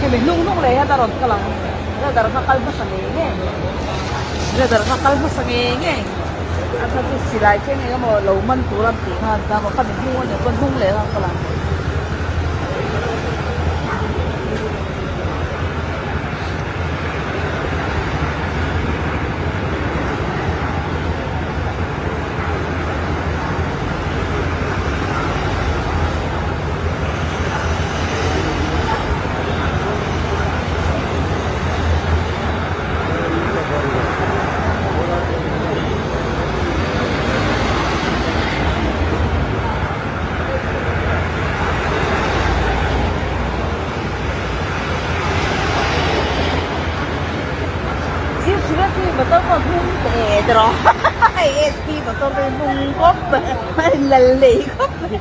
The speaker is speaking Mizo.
Hemi hnung hnung leh hian a rawn kal ang. Radar kha kal hmasa ngei ngei. Radar kha kal hmasa ngei ngei. A kha chu silai thleng eng emaw lo man tur an tih khan ta maw khami hnung a nih chuan hnung leh khan kal ang. Sir Suresh hi motor pawh hnung teh tawh hei SP motor pawh hi hnung khawp mai a lal lei khawp mai.